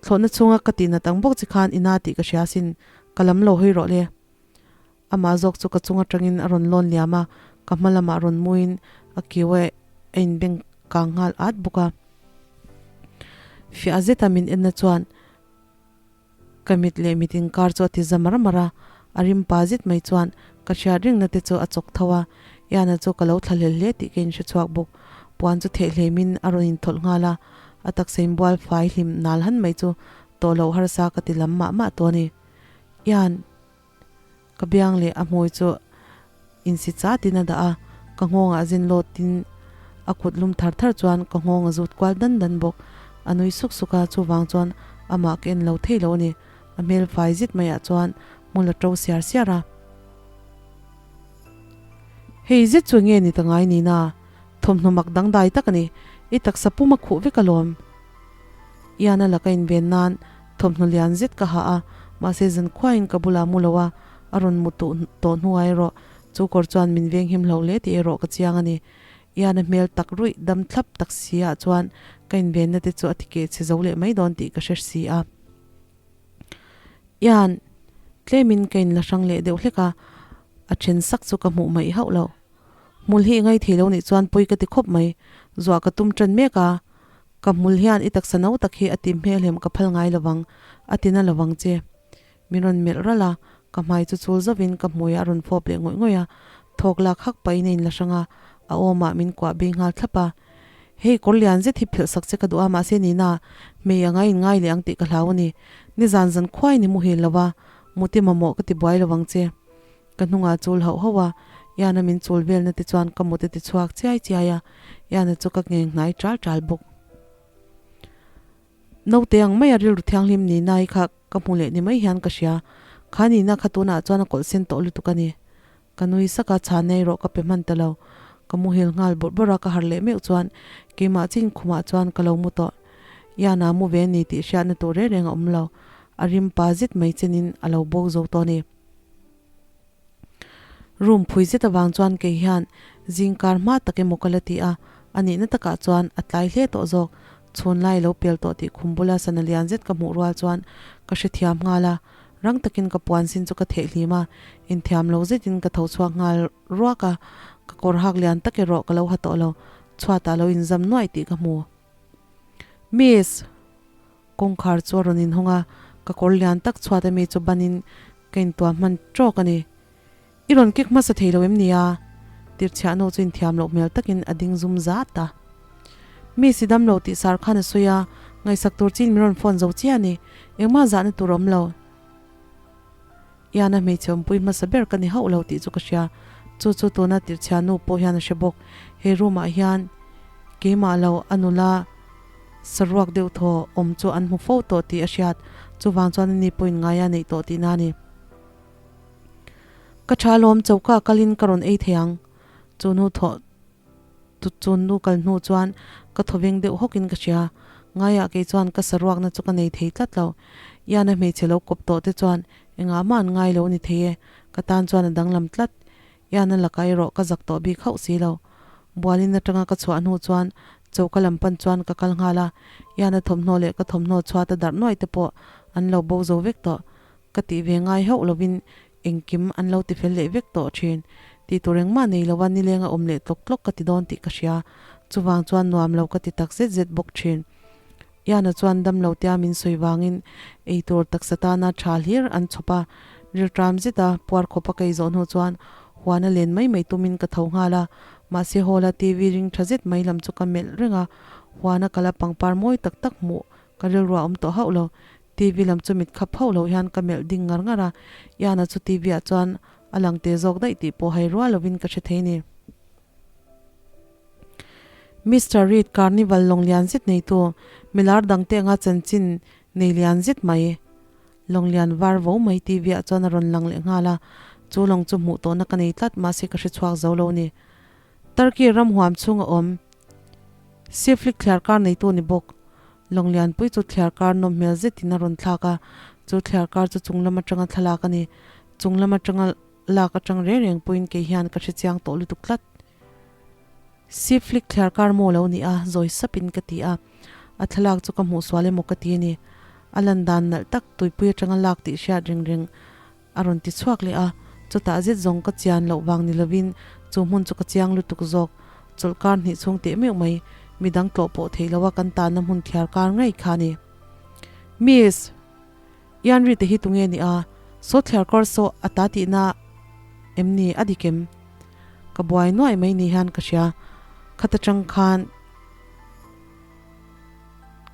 Thlawhna chhunga ka tihnat ang bawk che khan i na tih ka hria asin, ka lam lo hawi rawh le. Amah zawk chu ka chung atangin a rawn lawn liam a, ka hma lamah rawn muin a kiu a inbeng kang nghal at bawk a. Fiah zeta min enna chuan ka mit leh mit inkar chu a ti za mar mar a, a rim pa zet mai chuan ka hriat ringna te chu a chawk tho a, Iana chu ka lo thla hlel hle tih ka inhre chhuak bawk. Puan chu theh hleimin a rawn inthawlh nghal a, a taksa inbual fai hlim nal han mai chu tawh loh harsa ka ti lam mah mah tawh a ni. Ian. Ka biang leh a hmui chu insi chatin a dah a, ka nghawngah zin lawtin a kut lum thar thar chuan ka nghawng a zut kual dan dan bawk. A nui suk suk a, chuvang chuan amah ka en lo thei lo a ni. A hmel fai zit maiah chuan hmul a to siar siar a. Hei zet chu nge ni ta ngai nina? Thawmhnaw mak dangdai tak a ni. I taksa pum a khuh vek alawm. Ian a laka inven nan thawmhnaw lian zet ka ha a, mahse zankhuain ka bulah mu lo a, a rawn mu tuh tawh hnuah erawh chu kawr chuan min venghim hlo hle tih erawh ka chiang a ni. Ian a hmel tak ruih dam thlap tak si ah chuan ka invenna te chu a ti keh chhe zo leh mai dawn tih ka hre si a. Ian, tlemin ka inla hrang leh deuh hlek a, a then sak chu ka hmuh mai hauh lo. Hmul hi i ngaithei lo nih chuan pawi ka ti khawp mai, zuah ka tum tan mek a, Ka hmul hian i taksa no tak hi a ti hmelhem ka phal ngai lovang, a ti na lovang che. Min rawn melh ralh a, ka hmai chu chul zauhin ka hmuiah a rawn fawp leh ngawih ngawih a, thawk lak hak pahin a inla hrang a, a awmah min kuah bei nghal thlap a. Hei kawr lian zet hi philh sak che ka duh a, mahse Nina, hmei anga in ngai leh ang tih ka hlau a ni. Nizan zan khuain i muhil lo va, muti mamawh ka ti buai lovang che. Ka hnungah chul hauh hauh a, Iana min chul velna te chuan ka mut a ti chhuak chiai chiai a, Iana chu ka ngeng hnai ṭal ṭal bawk. Naute ang maia rilru thianghlim ni nai kha ka hmu leh ni mai hian ka hria, kha nihna kha tunah chuan a kawlh sen tawh lutuk a ni. Ka nui sak a, chhan nei rawh ka pe hman ta lo. Ka muhil nghal bawrh bawrh a, ka harh leh meuh chuan keimah chin khumah chuan ka lo mu tawh. Iana mu ve ni tih hriatna tur reng reng a awm lo, a rim pa zet mai chenin a lo bo zo tawh a ni. Room phui zet avang chuan kei hian zing kar hma tak emaw ka la ti a, a nihna takah chuan a tlai hle tawh zawk. Chhun lai lo pel tawh tih khum bula sana lian zet ka hmuh rual chuan ka hrethiam nghal a, rang takin ka puan sin chu ka theh hlim a, inthiam lo zetin ka tho chhuak nghal ruak a, ka kawr hak lian tak erawh ka lo ha tawh lo, chhuatah lo inzam nuaih tih ka hmu. Miss! Kawngkhar chu a rawn inhawng a, ka kawr lian tak chhuat ami chu banin ka intuah hman tawk a ni. I rawn kek hmasa thei lo em nia? Tirchhiah nu chu inthiam loh hmel takin a ding zum zat a. Mi si dam lo tih sar khan a sawi a, Ngaihsak tur chin min rawn phone zo chiah a ni. Engmah zahna tur a awm lo. Iana hmeichhe awmpui hmasa ber ka ni hauh lo tih chu ka hria. Chu chu tuna tirhchhia nu pawh hian a hre bawk. He room ah hian keimah lo a nula saruak deuh thaw awm chu an hmu fo tawh tih a hriat. Chuvang chuan ani pawhin ngai a neih tawh tihna a ni. Ka tha alawm choka kalin ka rawn ei thei ang. Chu nu thaw chu nu kal hnu chuan ka thawveng deuh hawkin ka hria. Ngaiah kei chuan ka saruakna chu ka nei thei tlat lo. Iana hmeichhe lo kawp tawh te chuan engah mah an ngai lo ni thei e, ka tan chuan a danglam tlat. Iana lakah erawh ka zak tawh bik hauh si lo. Bualin atanga ka chhuah hnu chuan choka lam pan chuan ka kal nghal a, Iana thawmhnaw leh ka thawmhnaw chhuat a darh nuai te pawh an lo bo zo vek tawh. Ka tih ve ngai hauh lovin Engkim an lo tifel leh vek tawh thin. Tih tur engmah nei lova nilenga awm leh tlawk tlawk ka ti dawn tih ka hria. Chuvang chuan nuam lo ka ti tak zet zet bawk thin. Iana chuan dam lo tia min sawi vangin eitur taksa tana tha hlir an chhawp a. Rilṭam zeta puar khawpa ka izawh hnu chuan huana len mai mai tumin ka tho nghal a. Mahse hall-a TV ring tha zet mai lam chu ka melh reng a. Huana kala pangpar mawi tak tak hmuh ka rilruah a awm tawh hauh lo. TV lam chu mit khap hauh loh hian ka melh ding ngar ngar a, Iana chu TV ah chuan a lang te zawk daih tih pawh hai rual lovin ka hre thei ni. Mister Reid Carnival lawng lian zet neitu, milar dangte anga chanchin nei lian zet mai, lawng lian var vo mai TV ah chuan a rawn lang leh nghal a, chu lawng chu hmuh tawhna ka nei tlat mahse ka hre chhuak zo lo ni. Turkey ram huam chhunga awm Siflik thliarkar neitu ni bawk. Lawng lianpui chu thliarkar nawm hmel zetin a rawn thlak a, chu thliarkar chu chung lam atanga thlalak a ni. Chung lam atanga lak atang reng reng pawhin kei hian ka hre chiang tawh lutuk tlat. Siflik thliarkar maw lo ni a, zawi sapin ka ti a. A thlalak chu ka hmuh sual emaw ka ti a ni. A lan dan nalh tak tuipui atanga lak tih hriat reng reng a rawn ti chhuak leh a, chutah zet zawng ka chian loh vang ni lovin chu hmun chu ka chiang lutuk zawk. Chawlhkar hnih chhung teh meuh mai, midang tlawh pawh theih loha kan tanna hmun thliar kar ngei kha a ni. Miss, Ianri te hi tunge ni a? Saw thliar kawr saw a ta tihna em ni? A dik em? Ka buai nuaih mai ni hian ka hria. Khata tang khan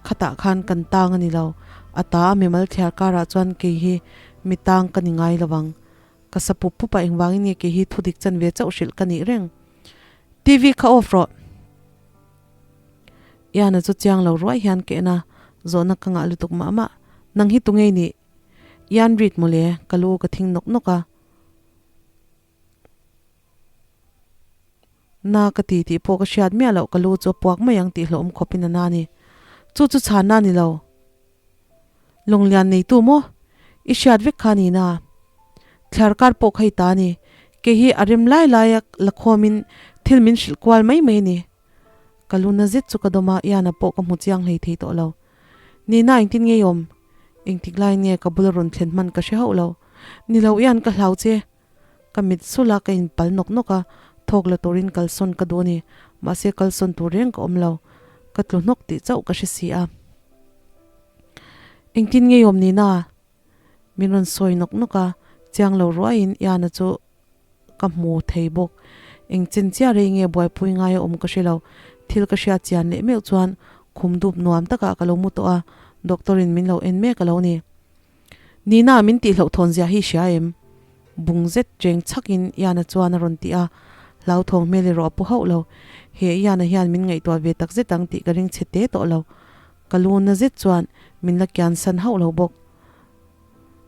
Khatah khan kan tang a ni lo. A ta a mimal thliar karah chuan kei hi mi tang ka ni ngai lo ang. Ka sa pup pup a, engvangin nge kei hi thu dik chan ve chauh hrilh ka nih reng. TV kha off rawh. Iana chu chiang lo ruai hian ka en a, zawhna ka ngah lutuk mah mah. Nang hi tunge i nih? Ian Reid mawle, ka lu ka thing nawk nawk a. Na ka ti tih pawh ka hriat miah loh, ka lu chu a puak mai ang tih hlawhawm khawpin a na a ni. Chu chu chhanna a ni lo. Lawnglian neitu maw? I hriat vek kha a ni na. Thliar kar pawh kha i ta a ni. Kei hi a rem lai laia la khawmin thil min hrilh kual mai mai a ni. Ka lu na zet chu ka dawm a, Iana pawh ka hmu chiang hlei thei tawh lo. Nina engtin nge i awm? Engtik laiin nge ka bula rawn thlen hman ka hre hauh lo. Ni lo Ian ka hlau che. Ka mit sulh a, ka inpal nawk nawk a, thawk la turin kalsawn ka duh a ni. Mahse kalsawn tur reng ka awm lo. Ka tlu hnawk tih chauh ka hre si a. Engtin nge i awm Nina? Min rawn sawi nawk nawk a, chiang lo ruaiin Iana chu ka hmu thei bawk. Eng chen chiah rei nge buaipui ngai a awm ka hre lo. Thil ka hriat chian leh meuh chuan khum dup nuam takah ka lo mu tawh a, doctor in min lo en mek a lo ni. Nina min tih hlauhthawn zia hi i hria em? Bung zet cheng chhakin Iana chuan a rawn ti a, hlauthawng hmel erawh a pu hauh lo. He Iana hian min ngaihtuah ve tak zet ang tih ka ring chhe te tawh lo. Ka lu na zet chuan min la kian san hauh lo bawk.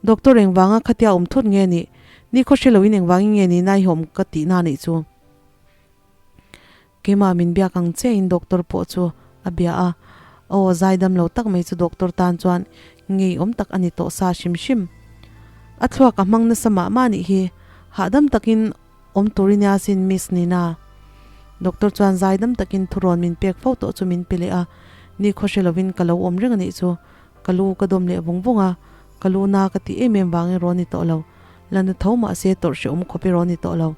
Doctor engvanga khatia awm thut nge nih? Ni khaw hre loin engvangin nge ni nai hawm ka tihna nih chu? Keimah min biak ang chiahin doctor pawh chu a bia a, aw zaidam lo tak mai chu doctor tan chuan ngeiawm tak a ni tawh sa hrim hrim. A thluak a hmang nasa mah mah nih hi, hahdam takin awm tur i nia sin Miss Nina. Doctor chuan zaidam takin thurawn min pek fo tawh chu min pe leh a, ni khaw hre lovin ka lo awm reng a nih chu. Ka lu ka dawm leh vung vung a, ka lu na ka tih em em vang erawh a ni tawh lo. La na tho mah se tawrh hrehawm khawp erawh a ni tawh lo.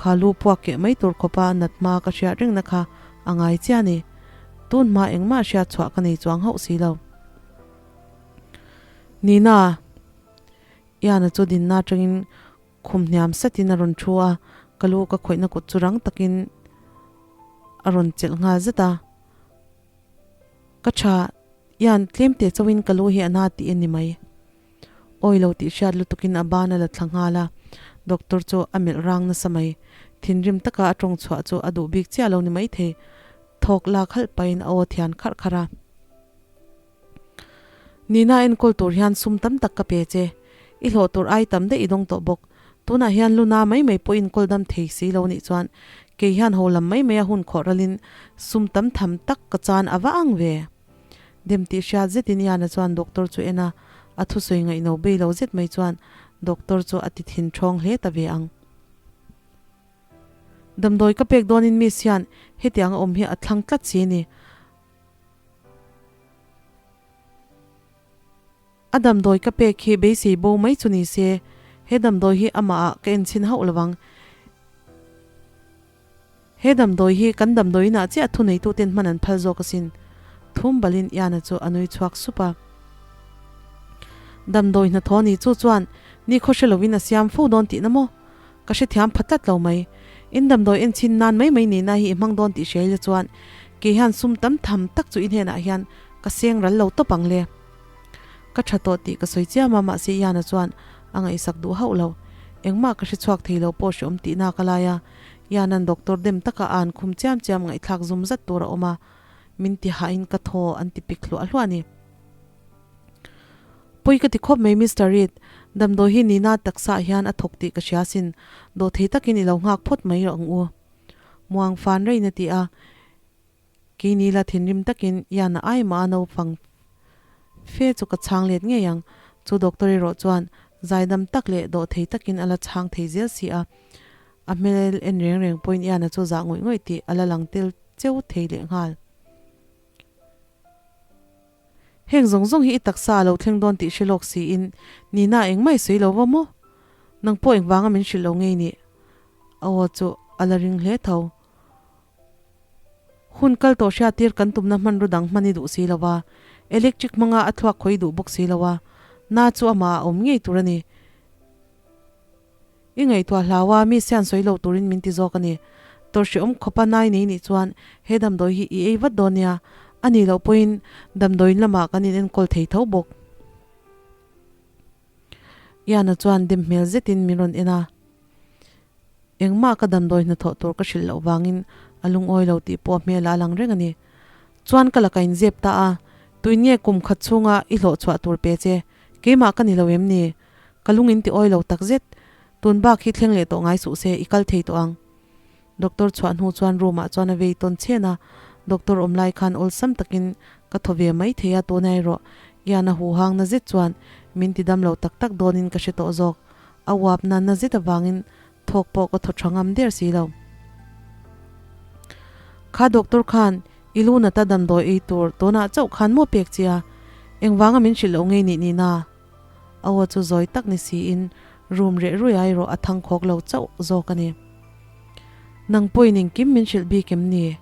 Kha lu puak keh mai tur khawpa nat hma ka hriat rengna kha a ngai chiah a ni. Tun hma engmah hriat chhuah ka nei chuang hauh si lo. Nina, Iana chu dinna atangin khum hniam satin a rawn thu a, ka lu ka khawihna kut chu rang takin a rawn chelh nghal zet a. Ka tha. Ian, tlem teh chauhin ka lu hi a na tih a ni mai. Awi lo tih hriat lutukin a ban a la thla nghal a, doctor chu a melh rang nasa mai. Thinrim taka a tawng chhuah chu a duh bik chiah lo ni maithei. Thawk lak halh pahin a aw thian kharh kharh a. Nina enkawl tur hian sum tam tak ka pe che. I hlawh tur ai tam daih i dawng tawh bawk. Tunah hian luna mai mai pawh inkawl dam thei si lo nih chuan kei hian ho lam mai mai a hun khawh ralin sum tam tham tak ka chan a va ang ve. Dem tih hriat zetin Iana chuan doctor chu en a, a thusawi ngaihno bei lo zet mai chuan doctor chu a ti thin ṭhawng hle ta ve ang. Damdawi ka pek dawnin miss hian hetiang a awm hi a thlang tlat si ni. A damdawi ka pek hi beisei bo mai chu ni se, he damdawi hi amah ah ka enchhin hauh lo ang. He damdawi hi kan damdawiin ah chiah thuneituten hman an phal zawk asin. Thum balin Iana chu a nui chhuak sup a. Damdawi hnathawh ni chu chuan ni khaw hre lovin a siam fo dawn tihna maw? Ka hrethiam pha tlat lo mai. In damdawi enchhin nan mai mai nihna hi i hmang dawn tih hria ila chuan kei hian sum tam tham tak chu i hnenah hian ka seng ral lo tawp ang le. Ka tha tawh tih ka sawi chiam a, mahse Iana chuan a ngaihsak duh hauh lo. Engmah ka hre chhuak thei lo pawh hreawm tihna ka lai a, Iana'n doctor dem taka a an khum chiam chiam ngaihthlak zum zat tur a awm a, min ti hahin ka thaw an ti pik hluah hluah a ni. Pawi ka ti khawp mai Mister Reid, damdawi hi Nina taksa ah hian a thawk tih ka hria sin, dawhthei takin i lo nghak phawt mai ang u. Muang fan rein a ti a, keini la thinrim takin Ian-a ai mah a naupang fe chu ka chhang let ngei ang, chu doctor erawh chuan zaidam tak leh dawhthei takin a la chhang thei zel si a, a hmel en reng reng pawhin Ian-a chu zah ngawih ngawih tih a la lang tel cheu thei lehnghal. Heng zawng zawng hi i taksa a lo thleng dawn tih hre lawk siin Nina engmah i sawi lo va maw? Nang pawh engvanga min hrilh lo ngei nih? A aw chu a la ring hle tho. Hun kal tawh hriattir kan tumna hmanraw dang hman i duh si lo va, electric hmanga a thluak khawi duh bawk si lo a, na chu amah a awm ngei tur a ni. I ngaihtuah hlau a, mi sian sawi lo turin min ti zawk a ni. Tawrhhrehawm khawpa nai nei nih chuan he damdawi hi i ei vat dawn nia, a nih loh pawhin damdawiin lamah kan inenkawl thei tho bawk. Iana chuan dem hmel zetin min rawn en a, engmah ka damdawi hnathawh tur ka hrilh loh vangin a lungawi lo tih pawh a hmelah a lang reng a ni. Chuan ka laka inzep ta a, tuin nge kum khat chhunga i hlawhchhuah tur pe che, keimah ka ni lo em ni? Ka lung in ti awi lo tak zet. Tun bak hi thleng leh tawh ngai suh se, i kal thei tawh ang. Doctor chhuah hnu chuan room ah chuan a vei tawn chhen a, doctor awm lai khan awlsam takin ka thaw ve mai thei a, tuna erawh Ian a huhang na zet chuan min ti dam lo tak tak dawnin ka hre tawh zawk. A uap na na zet avangin thawk pawh ka thaw tha ngam der si lo. Kha doctor khan i lu nata damdawi ei tur tunah chauh khan maw pek che a, engvanga min hrilh loh ngei nih nihna? A aw chu zawi tak ni siin room reh ruih ai erawh a thang khawk lo chauh zawk a ni. Nang pawhin engkim min hrilh bik em ni?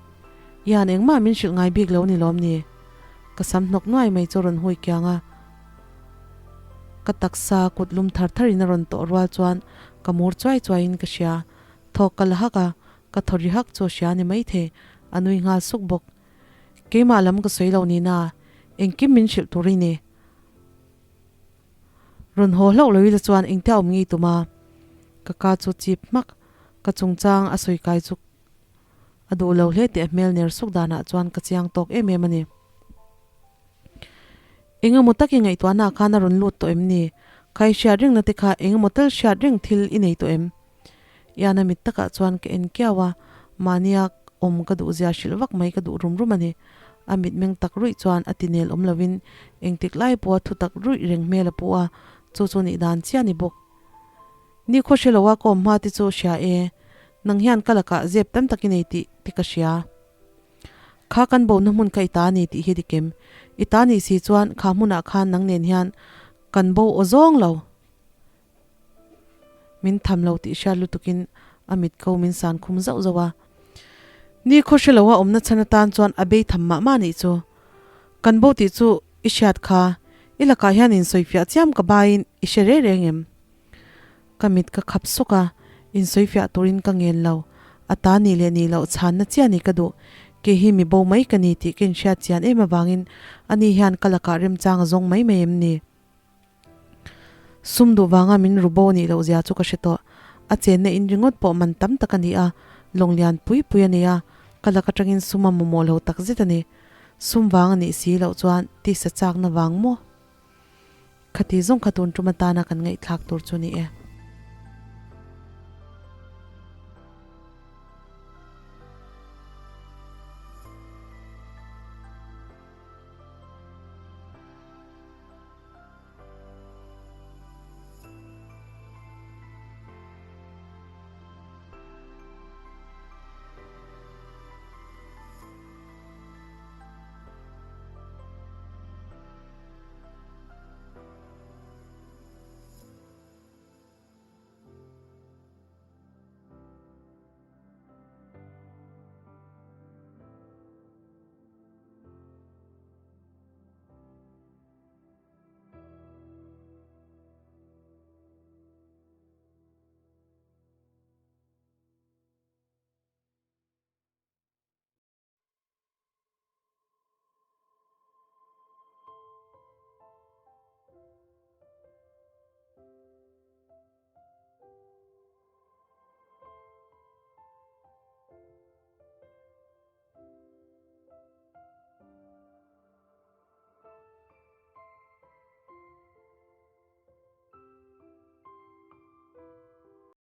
Ian engmah min hrilh ngai bik lo ni lawm ni? Ka sam hnawk nuai mai chu a rawn hui kiang a. Ka taksa kut lum thar tharin a rawn tawh rual chuan ka mur chuai chuaiin ka hria. Thawk ka la hak a, ka thaw ri hak chu a hria ni maithei, a nui nghal suk bawk. Keimah lam ka sawi lo nina, engkim min hrilh tur i ni. Rawn haw hlauh lo ila chuan engtia awm ngei tum a? Ka ka chu chip hmak, ka chungchang a sawi kai chu a duh lo hle tih a hmel ner suk danah chuan ka chiang tawk em em a ni. Engemaw tak i ngaihtuahna khan a rawn lut tawh em ni? Kha i hriat rengna te kha engemaw tal hriat reng thil i nei tawh em? Iana mit takah chuan ka en kiau a, mahnia awm ka duh zia hrilh vak mai ka duh rum rum a ni. A mitmeng tak ruih chuan a ti nel awm lovin engtik lai pawha thu tak ruih reng hmel a pu a, chu chu nih dan chiah a ni bawk. Ni khaw hre loa ka awm hma te chu hria e, nang hian ka lakah zep tam tak i nei tih te ka hria. Kha kan bohna hmun kha i ta a ni tih hi dik em? I ta nih si chuan kha hmunah khan nang nen hian kan bo aw zawng lo. Min tham lo tih hriat lutukin a mit ko min san khum zauh zauh a. Ni khaw hre loa awmna chhan atan chuan a bei tham mah mah nih chu. Kan bo tih chu i hriat kha, i lakah hian insawifiah chiam ka baiin i hre reng reng em? Ka mit ka khap sawk a, insawifiah turin ka ngen lo. A ta nih leh nih loh chhanna chiah ni ka duh. Kei hi mi bo mai ka ni tih ka inhriat chian em avangin ani hian ka lakah remchang a zawng mai mai em ni? Sum duh vanga min ru bo nih loh zia chu ka hre tawh. A chenna in ringawt pawh man tam tak a ni a, lawng lian pui pui a nei a, ka lak atangin sum a mamawh lo tak zet a ni. Sum vang a nih si loh chuan tisa chakna vang maw? Khati zawng kha tun tum atana kan ngaihthlak tur chu ni e.